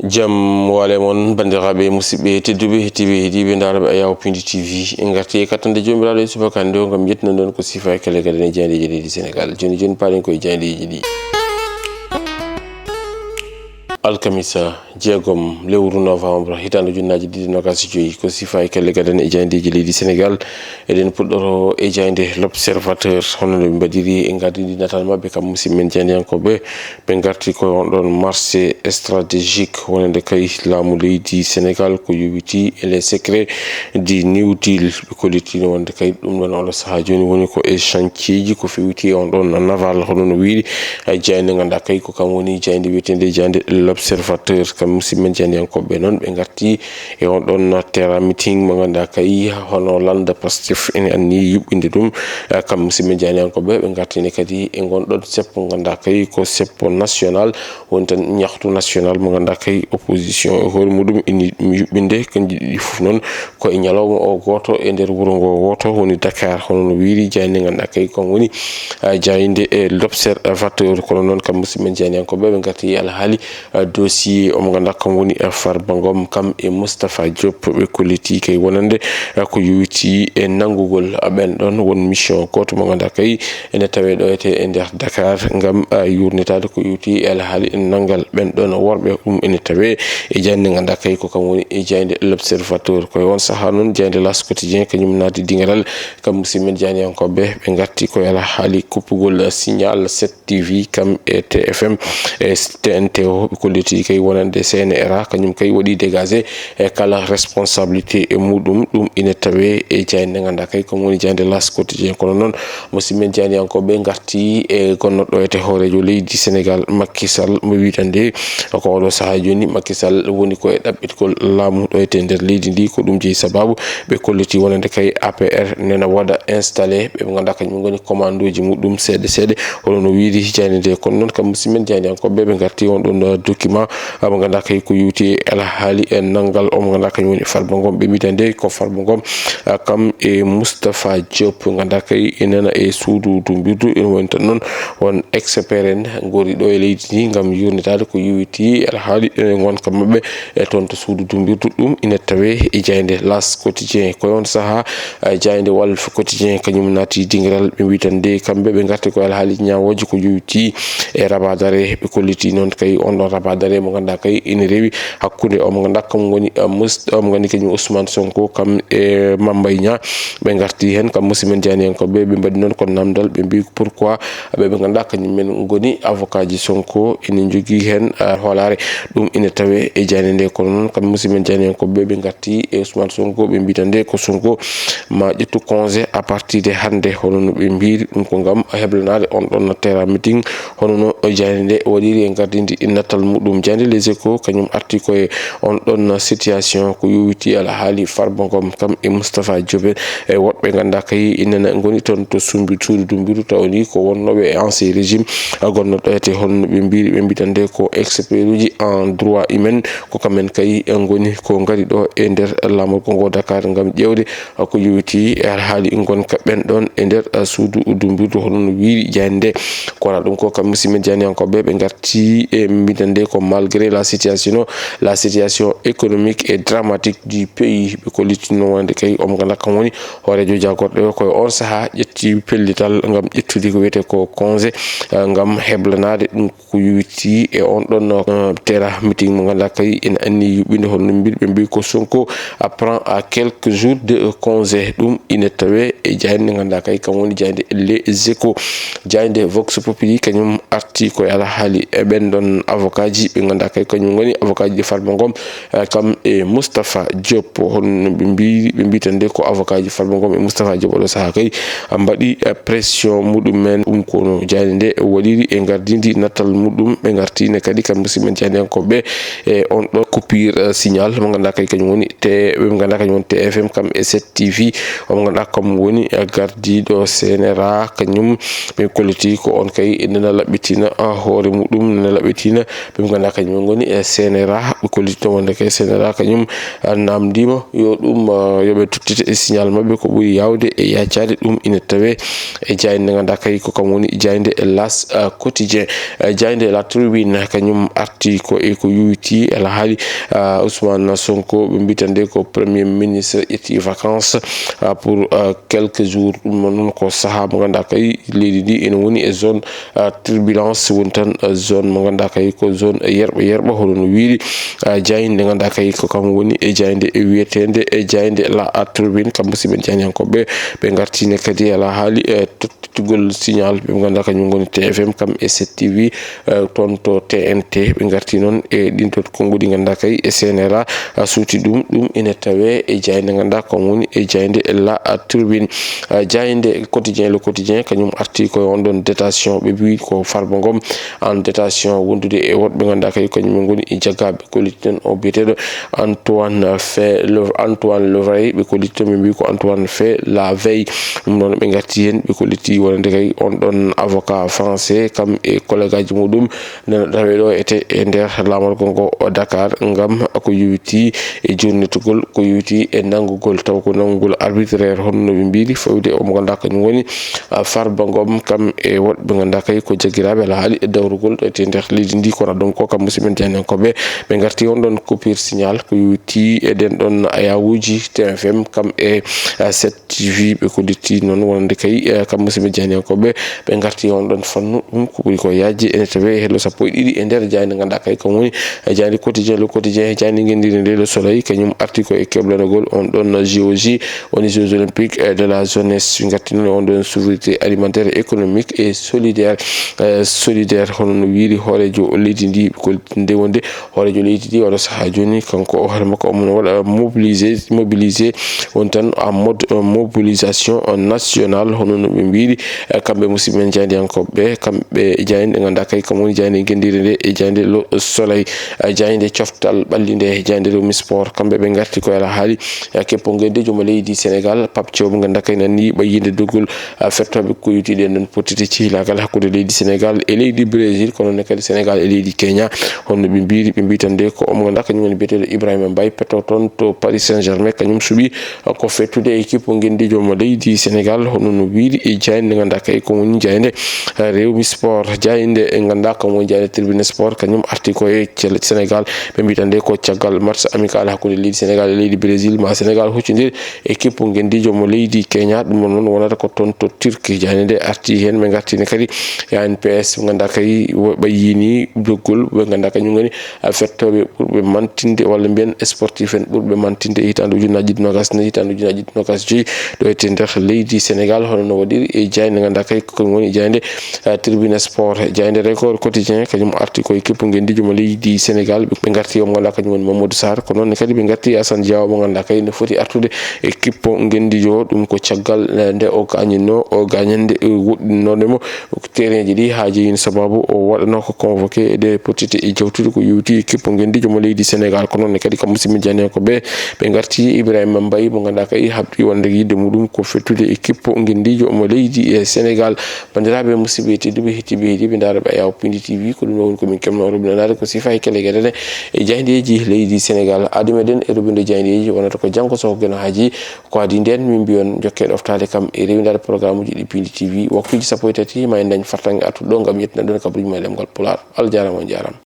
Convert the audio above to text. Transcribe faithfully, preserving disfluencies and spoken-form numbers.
Jam wale mon, banndiraaɓe, musidɓe tedduɓe, heɗtiiɓe, heɗiiɓe, ndaarooɓe Ayaw Pindi T V. En ngarti e kattande Joomiraaɗo e subaka hannde o ngam yettinande on ko siifa e kelle gadane e jaayndeeji leydi Senegaal. Jooni jooni, paaɗen ko e jaayndeeji ɗi. Alkamisa, jeegom lewru novembre, hitaande ujunnaaji ɗiɗi e noogaas e joy, ko siifa e kelle gadane e jaayndeeji leydi Senegaal. Eɗen puɗɗoro e jaaynde L'Observateur, hono no ɓe mbaɗiri e ngardiindi natal maɓɓe kam musidɓe men jaayndiyankooɓe. Ɓe ngarti ko on ɗon marché stratégique wonande kay laamu leydi Senegaal ko yowiti e les secrets du New Deal. Ɓe kollitino wonde kay ɗum ɗon oɗo sahaa jooni woni ko e chantier ji ko fewiti e on ɗon naval, hono no wiiri jaaynde ngannduɗaa kay ko kam woni jaaynde wiyeteende jaaynde L'Observateur. Kam musidɓe men jaayndiyankooɓe noon ɓe ngarti e on ɗon terrain meeting mo ngannduɗaa kay hono lannda Pastef ene anni yuɓɓinde ɗum. Eh, kam musidɓe jaayndiyankooɓe ɓe ngartini kadi e ngon ɗon seppo ngannduɗaa kay ko seppo national, woni tan ñaxtu national mo ngannduɗaa kay opposition e hoore muɗum ene yuɓɓinde. Kanji ɗiɗi fof noon ko e ñalawma o gooto e nder wuro ngo wooto woni Dakar, hono no wiiri jaaynde ngannduɗaa kay kon woni, eh, jaaynde e L'Observateur. Kono noon kam musidɓe jaayndiyankooɓe ɓe ngarti e alhaali eh, dossier omo ngannduɗaa kam woni, eh, Farba Ngom kam e Moustapha Diop. Ɓe kolliti kay wonande, eh, ko yowiti e nanngugol, eh, ɓen ɗon won mission gooto mo ngannduɗaa kay ene tawee ɗo ete e nder Dakar ngam, eh, yuurnitaade ko yowiti e alhaali nanngal ɓen ɗon worɓe. Ɗum ene tawee e jaaynde ngannduɗaa kay ko kam woni e jaaynde L'Observateur. Ko e on sahaa noon jaaynde L'As Quotidien kañum naati dingiral kam musidɓe men jaayndiyankooɓe ɓe ngarti ko e alhaali kuppugol, eh, signal sept T V kam e T F M e T N T o. Ɓe kolliti kay wonande C N R A kañum kay waɗi dégagé e kala responsabilité e muɗum. Ɗum ina tawee e jaaynde ngannduɗaa kay ko woni jaaynde L'As Quotidien. Kono noon musidɓe men jaayndiyankooɓe ngarti e gonnoɗo e hooreejo leydi Senegaal Macky Sall mo wiyetande ko oɗo sahaa jooni Macky Sall woni ko e ɗaɓɓitgol laamu ɗo e nder leydi ndi. Ko ɗum jeyi sababu ɓe kolliti wonande kay A P R nena waɗa installé ɓe ɓe ngannduɗaa kañum ngoni commandooji muɗum seeɗa seeɗa, hono no wiiri jaaynde nde. Kono noon kam musidɓe men jaayndiyankooɓe ɓe ngarti on ɗon, uh, document, uh, mo ngannduɗaa kay ko yowiti e alhaali e nanngal o mo ngannduɗaa kañum woni Farba Ngom. Ɓe mbiyata nde ko Farba Ngom, uh, kam e Moustapha Diop ngannduɗaa kay ene nana e suudu dumbirdu. Ene woni tan noon won expert en ngori ɗo e leydi ndi ngam yuurnitaade ko yowiti e alhaali e ngonka maɓɓe e toon to suudu dumbirdu. Ɗum ina tawee e jaaynde L'As Quotidien. Ko e on sahaa, eh, jaaynde Walf Quotidien kañum naati dingiral ɓe mbiyata nde kamɓe ɓe ngarti ko e alhaali ñaawooji ko yowiti e rabat d'arrêt. Ɓe kolliti noon kay on ɗon rabat d'arrêt mo ngannduɗaa kay ina rewi hakkunde o mo ngannduɗaa kam woni, eh, Mus-, o mo nganndi kañum Ousmane Sonko kam e Mame Mbaye Niang. Ɓe ngarti heen kam musidɓe men jaayndiyankooɓe ɓe mbaɗi noon ko namdal ɓe mbi pourquoi ɓe ɓe ngannduɗaa kañum men ngoni avocat ji Sonko ene njogii heen, ah, hoolaare. Ɗum ina tawee e jaaynde nde. Kono noon kam musidɓe men jaayndiyankooɓe ɓe ngarti e Ousmane Sonko ɓe mbiyata nde ko Sonko ma ƴettu congé à partir de hannde. Hono no ɓe mbiri ɗum ko ngam heblanaade on ɗon terrain meeting. Hono no jaaynde nde waɗiri e ngardiindi natal muɗum. Jaaynde Les Échos kañum arti ko e on ɗon situation ko yowiti alhaali Farba Ngom kam e Moustapha Diop e woɗɓe ngannduɗaa kay ina ngoni toon to sumbi suudu dumbirdu taw ni ko wonnooɓe e ancien régime gonnoɗo ete hono no ɓe mbiri ɓe mbiyata nde ko expert uji en droit humain. Ko kamɓe kay ngoni ko ngari ɗo e nder laamorgo ngo Dakar ngam ƴeewde ko yowiti e alhaali ngonka ɓen ɗon e nder, uh, suudu dumbirdu hono no wiiri jaaynde nde. Kono ɗum ko kam musidɓe jaayndiyankooɓe ɓe ngarti e mbiyata nde ko malgré la situation, la situation économique et dramatique du pays. Ɓe kollitino wonde kay omo ngannduɗaa kam woni hooreejo jaagorɗe o ko e on sahaa ƴetti pellital ngam ƴettude ko wiyetee ko congé, uh, ngam heblanaade ɗum ko yowiti e on ɗon, uh, terrain meeting mo ngannduɗaa kay ene anni yuɓɓinde hono no mbiri ɓe mbi ko Sonko a prend à quelques jours de congé. Ɗum ina tawee e jaaynde ngannduɗaa kay kam woni jaaynde Les Échos. Jaaynde Vox Populi kañum arti ko e alhaali e ɓen ɗon avocat ji ɓe ngannduɗaa kay kañum ngoni avocat ji Farba Ngom, eh, kam e Moustapha Diop. Hono ɓe mbi-, ɓe mbiyata nde ko avocat ji Farba Ngom e Moustapha Diop oɗo sahaa kay mbaɗi, eh, pression muɗum men. Ɗum ko no jaaynde nde waɗiri e ngardiindi natal muɗum. Ɓe ngartiino kadi kam musidɓe men jaayndiyankooɓe e on ɗo coupure, eh, signal mo ngannduɗaa kay kañum woni te, ɓe ngannduɗaa kañum woni T F M kam e sept T V. Omo ngannduɗaa kam woni, eh, gardiiɗo C N R A kañum ɓe kolliti ko on kay nena laɓɓitina, ah, hoore muɗum, nena laɓɓitina ɓe Ɓe ngannduɗaa kañum ngoni e C N R A, ɓe kolliti toon wonde kay C N R A kañum, ah, naamndiima yo ɗum, ah, yo ɓe tottite e signal maɓɓe ko ɓuri yaawde e yaacaade. Ɗum ina tawee e jaaynde nde ngannduɗaa kay ko kam woni jaaynde L'As, ah, Quotidien. Eh, jaaynde La Tribune kañum arti ko e ko yowitii e alhaali, ah, Ousmane Sonko, ɓe mbiyata nde ko Premier Ministre ƴetti vacances, ah, pour, ah, quelques jours. Ɗum noon ko sahaa mo ngannduɗaa kay leydi ndi ene woni e zone, ah, turbulence, woni tan, ah, zone mo ngannduɗaa kay ko zone yerɓe yerɓe, hono no wiiri, ah, jaaynde nde ngannduɗaa kay ko kam woni e jaaynde e wiyeteende e jaaynde La Tribune. Kam musidɓe jaayndiyankooɓe, ɓe ngartiino kadi e alhaali, eh, tottugol signal ɓe ngannduɗaa kañum ngoni T F M kam e sept T V, eh, toon to T N T. Ɓe ngarti noon e ɗin ɗon konnguɗi ngannduɗaa kay e C N R A, ah, suuti ɗum. Ɗum ene tawee e jaaynde ngannduɗaa kam woni e jaaynde La Tribune. Ah, jaaynde Quotidien, Le Quotidien, kañum arti ko e on ɗon détention, ɓe mbiyi ko Farba Ngom en détention wondude e woɗɓe ngannduɗaa kay kañum en ngoni e jaggaaɓe. Kolliti tan o biyeteeɗo Antoine Fe-, Le-, Antoine Levray, ɓe kolliti tan ɓe mbiyi ko Antoine Fe la veille. Ɗum noon ɓe ngarti heen, ɓe kolliti wonande kay on ɗon avocat français, kam e colleagueaji muɗum, nana tawe ɗo ete e nder laamorgo ngo o Dakar, ngam ko yowitii e jurnitugol, ko yowitii e nanngugol, taw ko nanngugol arbitraire, hono no ɓe mbiiri, fawde omo ngannduɗaa kañum woni, ah, Farba Ngom, kam e woɗɓe ngannduɗaa kay ko jaggiraaɓe alhaali e dawrugol ɗo ete nder leydi ndi, kono ɗum ko kam musidɓe jaayndiyankooɓe, ɓe ngarti on ɗon coupure signal, ko yowitii e ɗen ɗon ayawuuji T F M kam e, ah, sept T V. Ɓe kolliti noon wonande kay, eh, kam musidɓe jaayndiyankooɓe, ɓe ngarti on ɗon fannu, ɗum ko ɓuri ko yaajde ene tawee e hello sappo e ɗiɗi e nder jaaynde ngannduɗaa kay kam woni, eh, jaaynde Quotidien, Le Quotidien, e jaaynde ngenndiire nde Le Soleil, kañum arti ko e keblanagol on ɗon J O J, woni Jeux Olympiques, eh, de la jeunesse. Ɓe ngarti noon e on ɗon souveraineté alimentaire, économique et solidaire, eh, solidaire, hono no wiiri hooreejo leydi ndi, ɓe kolliti nde wonde hooreejo leydi ndi oɗo sahaa jooni, kanko o hoore makko omo waɗa mobilisé, mobilisé, woni tan en mode, euh, mobilisation nationale, hono no ɓe mbiiri, eh, kamɓe musidɓe men jaayndiyankooɓe ɓe, kamɓe jaaynde ngannduɗaa kay kam woni jaaynde ngenndiire nde e jaaynde Le Soleil, eh, jaaynde coftal ɓalli nde, jaaynde Rewmi Sport, kamɓe ɓe ngarti ko e alhaali, eh, keppo ngenndiijo mo leydi Sénégal, Pape Thiaw, mo ngannduɗaa kay nani ɓayyinde doggol, eh, fettooɓe ko yowitii ɗen ɗon pottite cehilaagal hakkunde leydi Sénégal e leydi Brésil, kono ne kadi Sénégal e leydi Kenya. Hono ɓe mbiiri, ɓe mbiyi tan nde ko omo ngannduɗaa kañum woni biyeteeɗo Ibrahima Mbaye, petto toon to Paris Saint-Germain, kañum suɓi, uh, ko fettude e équipe ngenndiijo mo leydi Sénégal, hono no wiiri e jaaynde nde ngannduɗaa kay ko woni jaaynde, uh, Rewmi Sport, jaaynde nde ngannduɗaa ko woni jaaynde Tribune Sport, kañum arti ko e cel-, Sénégal. Ɓe mbiyi tan nde ko caggal match amical hakkunde leydi Sénégal e leydi Brésil, ma Sénégal huccondir équipe ngenndiijo mo leydi Kenya, ɗum noon wonata ko toon to Turquie. Jaaynde nde arti heen, ɓe ngartini kadi e A N P S, ɓe ngannduɗaa kay wo-, ɓe yiini doggol, ɓe ngannduɗaa kañum ngoni, a, fettooɓe ɓurɓe mantinde, walla mbiyen sportif en ɓurɓe mantinde e hitaande ujunnaaji ɗiɗi noogas nayi, hitaande ujunnaaji ɗiɗi noogas joyi, ɗo e nder leydi Sénégal, hono no waɗiri e jaaynde ngannduɗaa kay ko woni jaaynde, a, Tribune Sport, jaaynde Record Quotidien, kañum arti ko équipe ngenndiijo mo leydi Sénégal, ɓe ngarti o mo ngannduɗaa kañum woni Mamadou Sarr, ko noon ne kadi ɓe ngarti Assane Diao mo ngannduɗaa kay ne foti artude équipe ngenndiijo, ɗum ko caggal, eh, nde o gaañinno, o gaañande, eh, woɗɗinnoonde mo terrainji ɗi haa jeyin sababu o waɗano ko convoqué e ɗe pottite e jawtude ko yowti équipe ngenndiijo mo leydi Sénégal. Ko noon ne kadi kam musidɓe jaayndiyankooɓe ɓe ngarti Ibrahima Mbaye mo ngannduɗaa kay haɓdi wonde yiɗde muɗum ko fettude équipe ngenndiijo mo leydi e Sénégal. Banndiraaɓe musidɓe tedduɓe, heɗiiɓe, heɗiiɓe ndaarɓe Ayaw Pindi T V, ko ɗum ɗo woni ko min keɓno roɓinanaade ko sifa e kele geɗe ɗe e jaayndeeji leydi Sénégal. Aadi meɗen e roɓinde jaayndeeji wonata ko janngo so ko Geno Haaji. Ko adii ndeen min mbiyon jokkee ɗoftaade kam e rewindaade programme uji ɗi Pindi T V. Waktuuji sappo e tati ma en dañ fartaŋŋe artuɗo ɗo ngam yettinande ɗon kabaruuji ma e ɗemngal Pulaar. Allah jaaraama, on njaaraama.